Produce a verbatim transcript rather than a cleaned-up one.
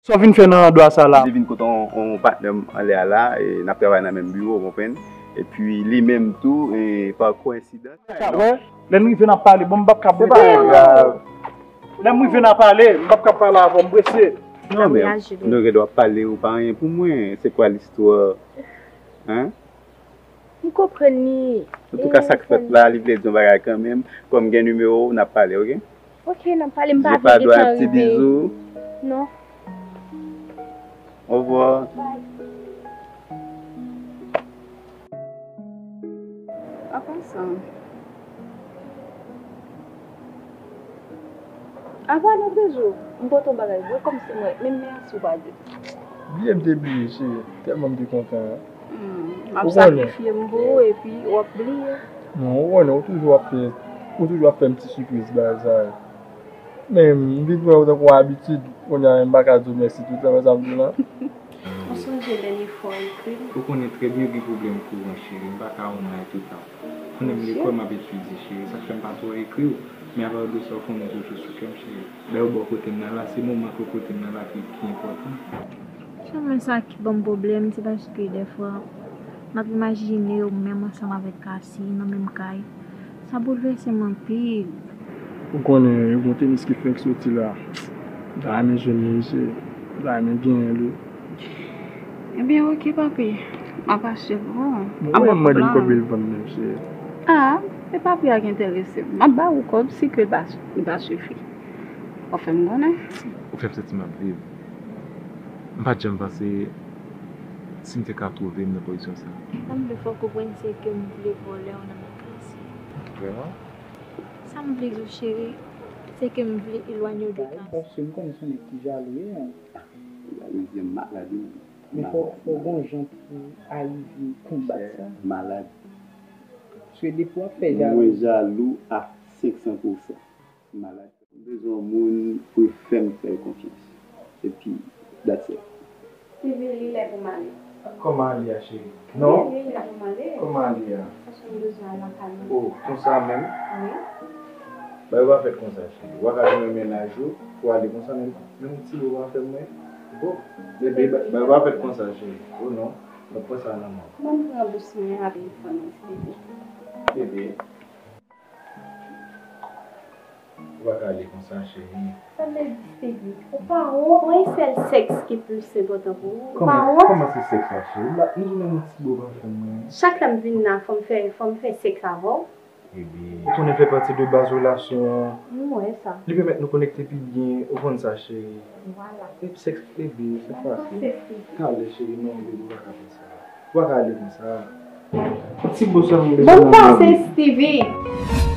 Sa w vin fè nan andwa sa la? M te vin kote yon, yon patnè m anlè a la, e n ap travay nan menm biwo, w konprann? Epi li menm tou, e pa koyensidans. Sa, wè, lè n rive n ap pale, bon, m p ap ka... Se pa grav. Lè m rive n ap pale, m p ap ka pale avè w, m prese. Non, men nou gen dwa pale, ou pa anyen pou mwen. Se kwa listwa? Hein? M konprann li. Antouka, sa k fèt la, li vle di yon bagay kanmenm. Kòm gen nimewo w, n ap pale, oke? Oke, n ap pale, m pa vle gen tan rive. Bizou. Non. Au revoir. Bye. An pasan, apa lòt jou, m pote yon bagay vre, kòmsi mwen, menm mèsi w pa di. Bliye m te bliye, cheri. Tèlman m te kontan. Hmm, m ap sakrifye m pou ou, epi w ap bliye. Non, ou konnen, ou toujou ap fè, ou toujou ap fè m ti sipriz bagay sa yo. Men, m vin wè w tankou yon abitid, kounye a, m pa ka di w mèsi toutan, wè sa m di w la. Ou sonje dènye fwa w ekri m? Ou konnen trè byen gen pwoblèm kouran, cheri, m pa ka online toutan. Konnen m lekòl m ap etidye, cheri, sa k fè m pa twò ekri w. Men apa w dwe sa, ou konnen toujou sou kè m, cheri. Dayè, bò kote m nan la, se moman ak kote m nan la ki, ki enpòtan. Sèlman sa ki ban m pwoblèm, se paske dèfwa, m ap imajine w menm ansanm avèk Cassie nan menm kay. Sa boulvèse m anpil. Ou konnen, yon bon tenis ki fenk soti la. M ta renmen jwenn li, mesye. M ta renmen genyen li. Ebyen, oke, papi. M ap achte l pou ou. Bon, ou menm mande m konbyen l vann menm, cheri. Ah, e pa pri a ki enterese m. M ap ba ou kòb si ke l pa, li pa sifi. Ou fè m konnen. Ou fè m santi m ap viv. M pa t janm panse si m te ka twouve m nan pozisyon sa. Sa m vle fè w konprann, se ke m vle vòlè w nan men Cassie. Vrèman? Sa m vle di w, cheri, se ke m vle elwanye w de Cassie. Paske m konnen se yon nèg ki jalou, wi. Jalouzi malad, wi. Men fò, fò gon jan pou w arive konbat sa. Malad. Paske depi w ap fè jalouzi. Mwen jalou a senk san pousan. Malad. M bezwen yon moun pou l fè m fè l konfyans. Epi, that's it. Steevie, li lè pou m ale. Kòman ale a, cheri? Non? Li lè pou m ale. Kòman ale a? Paske m bezwen al nan kay mwen. Oh, konsa menm? Wi. Bagay yo pa fèt konsa, cheri. Ou pa ka jwenn yon mennaj ou pou ale konsa menm. Menm yon ti bo pa fè mwen. Oh, bebe, bagay yo pa fèt konsa, cheri. Oh non, m ap pran sa nan men w. Ban m pran bous mwen a telefòn mwen, Steevie. Bebe. Ou pa ka ale konsa, cheri. Sa vle di, Steevie, ou pa wont? Yon sèl sèks ki plis enpòtan pou ou. Ou pa wont? Kòman, kòman se sèks la, cheri? M pa, nou jwenn yon ti bo pa fè mwen. Chak lè m vin la, fò m fè, fò m fè sèks avè w. Bebe. Ou konnen fè pati de baz relasyon an. M wè sa. Li pèmèt nou konekte pi byen, ou konn sa, cheri. Vwala. E sèks, bebe, se fasil. Talè, cheri, non, bebe, ou pa ka fè sa. Ou pa ka ale konsa. Ti bo sèlman m bezwen nan lavi. Bon, pase, Steevie.